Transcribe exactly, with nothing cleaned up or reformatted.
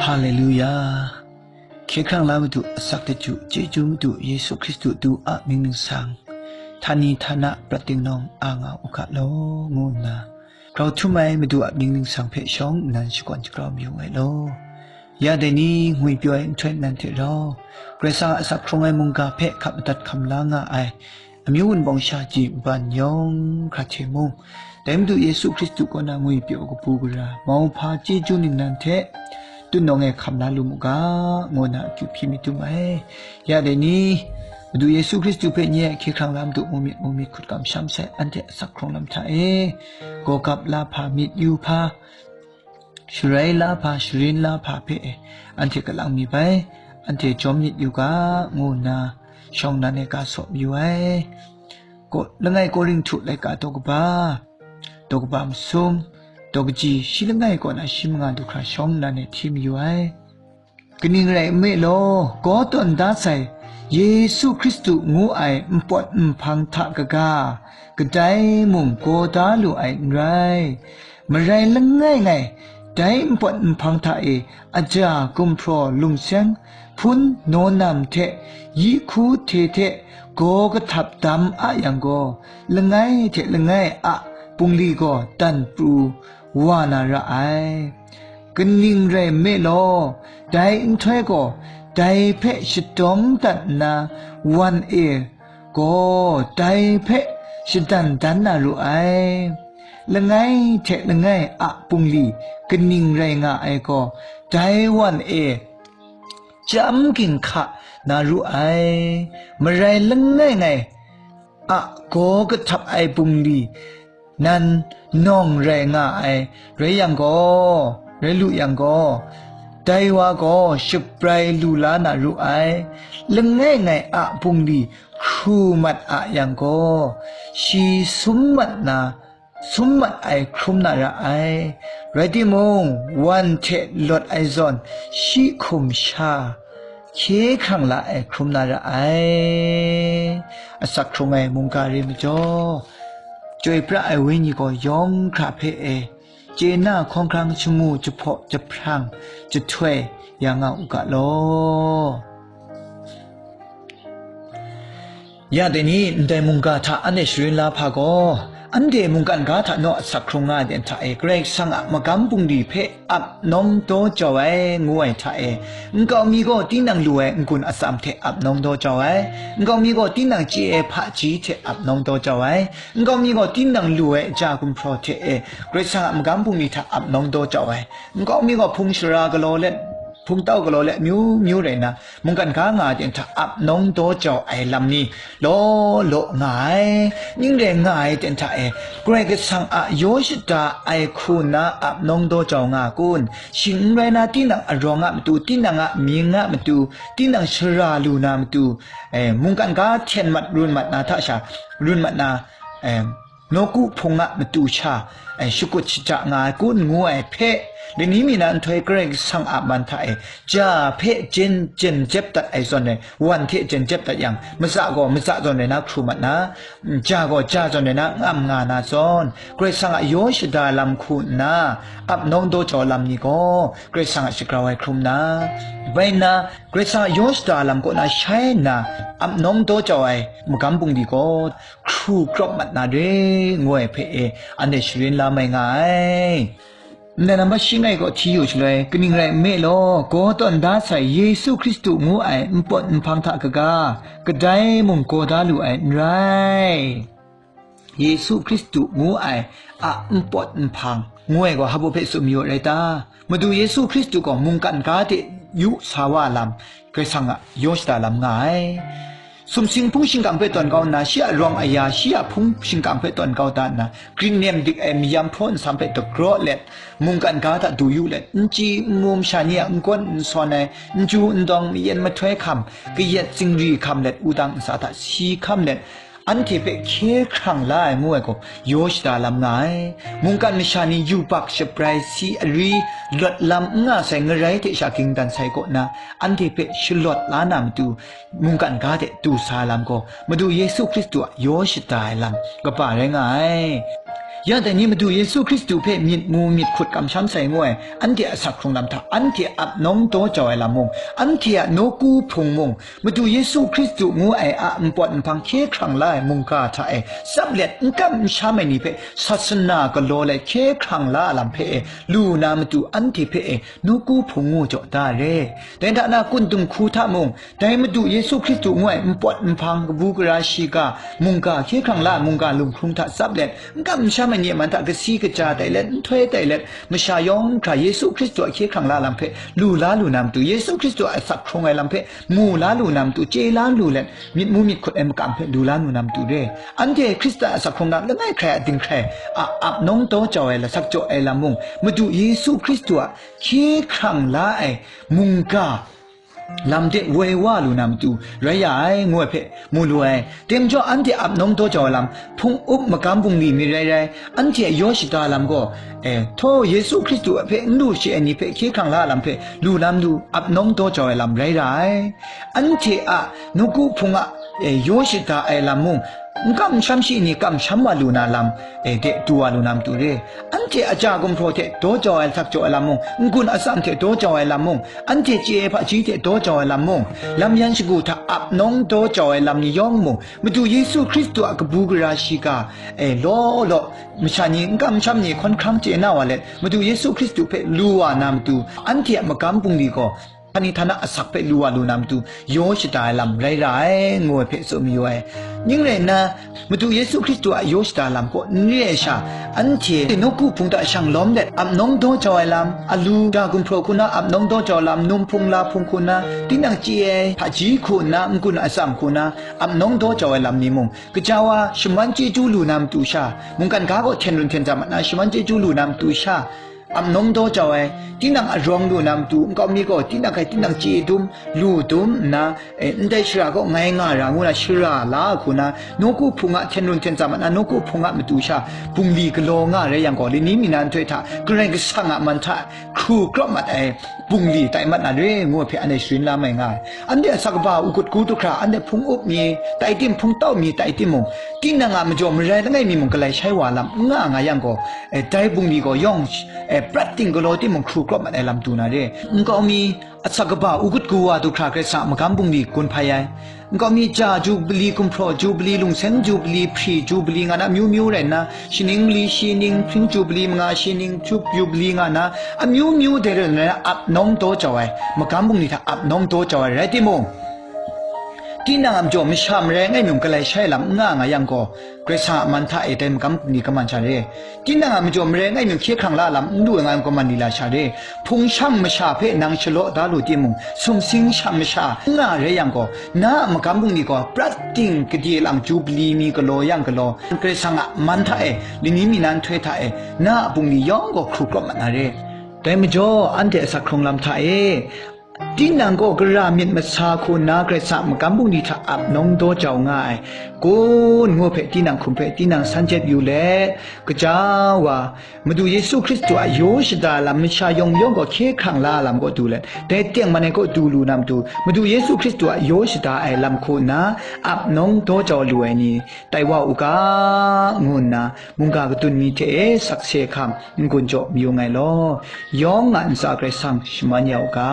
Haleluya. Hkye hkrang la Madu, asak daju, chyeju Madu Yesu Hkristu du a mying ningsang, htani htana prat dingdawng a nga u ga law, ngu nna grau htum ai Madu a mying ningsang hpe shawng nnan shakawn shagrau mayu ai law. Ya dai ni ngwi pyaw ai nhtoi nan hte rau, Karai Kasang a asak hkrung ai mungga hpe hkap madat hkam la nga ai amyu wunpawng sha ji nban yawng hkra hte mung, dai Madu Yesu Hkristu kaw na ngwi pyaw kabu gara, mauhpa chyeju ningnan hte, tun nawng e hkam la lu mu ga, ngu na akyu hpyi myit dum ai. Ya dai ni, Madu Yesu Hkristu hpe nye a hkye hkrang la Madu mu myit, mu myit hkut kamsham sai, anhte asak hkrung lam hta e, gawgap la hpa, myit yu hpa, sharai la hpa, sharin la hpa hpe e, anhte kalang mi bai, anhte jawm myit yu ga, ngu nna shawng nnan e ga saw mayu ai. Ko-, langai Korinhtu laika daw kaba, daw kaba masum, daw kaji shi langai kaw na shi manga du hkra shawng nnan e hti mayu ai. Kaning rai nme law, gaw tawn da sai Yesu Hkristu ngu ai npawt nhpang hta kaga, kadai mung gaw da lu ai n rai. Marai langai ngai, dai npawt nhpang hta e aja gumhpraw lungseng, hpun naw nam hte yi hku hte hte gaw kahtap dam a yang gaw, langai hte langai a bungli gaw dan pru wa na ra ai. Kaning rai nme law, dai nhtoi gaw dai hpe shadawng dat nna, wan e gaw dai hpe shadan dan na ru ai. Langai hte langai a bungli kaning rai nga ai gaw, dai wan e chyam ginhka na ru ai. Marai langai ngai a gaw kahtap ai bungli nan nawng rai nga ai rai yang gaw, rai lu yang gaw, dai wa gaw shabrai lu la na ru ai. Langai ngai a bungli hkru mat a yang gaw, shi sum mat na, sum mat ai hkrum na ra ai. Rai timung, wan hte lawt ai zawn, shi hkum sha hkye hkrang la ai hkrum na ra ai. Asak hkrung ai mungga re majaw, chyoi pra ai wenyi gaw yawng hkra hpe e, chye na hkawng hkrang shamu jahpaw jahprang jahtoi ya nga u ga law. Ya dai ni, ndai mungga hta anhte sharin la hpa gaw, anhte mungkan ga hta naw asak hkrung nga ai hta e, Karai Kasang a magam bungli hpe ap nawng daw jau ai, ngu ai hta e, nkau mi gaw tinang lu ai n-gun atsam hte ap nawng daw jau ai, nkau mi gaw tinang chye ai hpaji hte ap nawng daw jau ai, nkau mi gaw tinang lu ai ja gumhpraw hte e, Karai Kasang a magam bungli hta ap nawng daw jau ai, nkau mi gaw hpung shara galaw let, hpung tau galaw let, amyu myu rai nna, mungkan ga nga ai hta ap nawng daw jau ai lam ni, law law nga ai, ning rai nga ai ten hta e, Karai Kasang a yaw shada ai hku nna ap nawng daw jau nga kun? Shing n rai na, tinang arawng a matu, tinang a mying a matu, tinang shara lu na matu, e, mungkan ga hten mat run mat na hta sha, run mat na, e, nawku hpung a matu sha, e, shakut shaja nga ai kun ngu ai hpe, lani mi na nhtoi Karai Kasang a man hta e, ja hpe jen, jen jep dat ai zawn e, wan hte jen jep dat yang, matsa gaw matsa zawn rai na hkru mat na, ja gaw ja zawn rai na ngam nga na zawn, Karai Kasang a yaw shada lam hku nna, ap nawng daw jau lam ni gaw, Karai Kasang a shagrau ai hkrum na, bai nna, Karai Kasang a yaw shada lam kaw na shai nna, ap nawng daw jau ai magam bungli gaw, hkru krawp mat na re, ngu ai hpe e, anhte sharin la mai nga ai. Ndai nambat shi ngai gaw hti yu shaloi, kaning rai nme law, gaw tawn da sai Yesu Hkristu ngu ai npawt nhpang hta kaga, kadai mung gaw da lu ai n rai. Yesu Hkristu ngu ai a npawt nhpang, ngu ai gaw hpa baw hpe tsun mayu rai ta? Madu Yesu Hkristu gaw mungkan ga hte yu sa wa lam, Karai Kasang a yaw shada lam nga ai. Sumsing hpung shingkang hpe tawn kau nna, shi a rawng aya, shi a hpung shingkang hpe tawn kau da nna, grin nem dik ai mayam hpraw nsam hpe dagraw let, mungkan ga hta du yu let, n chyi n mum sha ni a n gawn n sawn ai, n ju n dawng mayen mahtoi hkam, kayat zingri hkam let, wudang ntsa hta si hkam let, anhte hpe hkye hkrang la ai ngu ai gaw, yaw shada lam nga ai. Mungkan masha ni yubak shabrai si ari lawt lam n nga sai ngarai hte sha ging dan sai kaw na, anhte hpe shalawt la na matu, mungkan ga hte du sa lam gaw, Madu Yesu Hkristu a yaw shada ai lam kaba rai nga ai. Ya dai ni Madu Yesu Hkristu hpe myit mu myit hkut kamsham sai ngu ai, anhte a asak hkrung lam hta, anhte a ap nawng daw jau ai lam mung, anhte a nawku hpung mung, Madu Yesu Hkristu ngu ai a npawt nhpang hkye hkrang la ai mungga hta e tsap let n kam n sham ai ni hpe sasana galaw let hkye hkrang la ai lam hpe e lu na matu anhte hpe e nawku hpung ngu jaw da ai re. Dai hta na kun dumhku hta mung, dai Madu Yesu Hkristu ngu ai npawt nhpang kabu gara shiga, mungga hkye hkrang la ai mungga lunghkrung hta tsap let, n kam n sham ai ni a man hta kasi kaja tai let, nhtoi tai let, masha yawng hkra Yesu Hkristu a hkye hkrang la lam hpe lu la lu na matu, Yesu Hkristu a asak hkrung ai lam hpe mu la lu na matu, chye la lu let, myit mu myit hkut ai makam hpe lu la lu na matu re. Anhte Hkristu a asak hkrung na langai hkrai a dinghkrai a ap nawng daw jau ai lasak jaw ai lam mung, Madu Yesu Hkristu a hkye hkrang la ai mungga lam de woi wa lu na matu rai ya ai, ngu ai hpe mu lu ai. Dai majaw, anhte ap nawng daw jau ai lam, hpung up magam bungli mi rai rai, anhte yaw shada lam gaw, e, htaw Yesu Hkristu hpe n lu shi ai ni hpe hkye hkrang la ai lam hpe lu lam lu ap nawng daw jau ai lam rai ra ai. Anhte a nawku hpung a, e, yaw shada ai lam mung, n kam n sham shi ni kamsham wa lu na lam, e, de du wa lu na matu re. Anhte a ja gumhpraw hte daw jau ai lasak jaw ai lam mung, n-gun atsam hte daw jau ai lam mung, anhte chye ai hpaji hte daw jau ai lam mung, lam yan shagu hta ap nawng daw jau ai lam ni yawng mung, Madu Yesu Hkristu a kabu gara shiga, e, law law, masha ni n kam n sham ni hkawn hkrang chye na wa let, Madu Yesu Hkristu hpe lu wa na matu, anhte a magam bungli gaw, htani htana asak hpe lu wa lu na matu, yaw shada ai lam rai ra ai, ngu ai hpe tsun mayu ai. Ning rai nna, Madu Yesu Hkristu a yaw shada lam kaw n re ai sha, anhte nawku hpung hta shang lawm let, ap nawng daw jau ai lam, alu ja gumhpraw hku na ap nawng daw jau ai lam, num hpung la hpung hku na, tinang chye ai hpaji hku nna, n-gun atsam hku na, ap nawng daw jau ai lam ni mung, kaja wa shaman chyeju lu na matu sha, mungkan ga gaw hten run hten tsam mat na shaman chyeju lu na matu sha, ap nawng daw jau ai, tinang arawng lu na matu nkau mi gaw tinang hkai tinang chye dum, lu dum nna, e, ndai shara kaw ngai nga ra ngu na shara la hku na, nawku hpung a hten run hten tsam mat na nawku hpung a matu sha, bungli galaw nga rai yang gaw, lani mi na nhtoi hta Karai Kasang a man hta hkru krawp mat ai bungli tai mat na re, ngu ai hpe anhte sharin la mai nga ai. Anhte a asak kaba u gut gu du hkra, anhte hpung up mi tai tim, hpung tau mi tai timung, tinang a majaw marai langai mi mung galai shai wa lam n nga nga yang gaw, e, dai bungli gaw yawng, e, prat ting galaw timung hkru krawp mat ai lam du na re. Nkau mi, asak kaba u gut gu wa du hkra Karai Kasang a magam bungli gun hpai ai. Nkau mi, ja jubili, gumhpraw jubili, lungseng jubili, hpri jubili nga na amyu myu rai nna, shaning mali shi ning, hpring jubili manga shi ning, jup jubili nga na amyu myu dai rai nna ap nawng daw jau ai, magam bungli hta ap nawng daw jau ai rai timung, tinang a majaw masha marai langai mi mung galai shai lam n nga nga yang gaw, Karai Kasang a man hta e dai magam bungli kaman sha re. Tinang a majaw marai langai mi mung hkye hkrang la lam n lu ai nga yang gaw man li la sha re. Hpung shang masha hpe nang shalaw da lu timung, sumsing shang masha n nga rai yang gaw, na a magam bungli gaw prat ting gade lang jubili mi galaw yang galaw, Karai Kasang a man hta e, lani mi na nhtoi hta e, na a bungli yawng gaw hkru krawp mat na re. Dai majaw, anhte a asak hkrung lam hta e, tinang gaw gara myit masa hku nna Karai Kasang a magam bungli hta ap nawng daw jau nga ai, kun ngu hpe tinang hkum hpe tinang san jep yu let, kaja wa, Madu Yesu Hkristu a yaw shada lam masha yawng yawng gaw hkye hkrang la lam kaw du let, dai tengman ai kaw du lu na matu, Madu Yesu Hkristu a yaw shada ai lam hku nna ap nawng daw jau lu ai ni, tai wa u ga, ngu nna, mungga kadun mi hte e sakse hkam n-gun jaw mayu nngai law, yawng a ntsa Karai Kasang shaman ya u ga.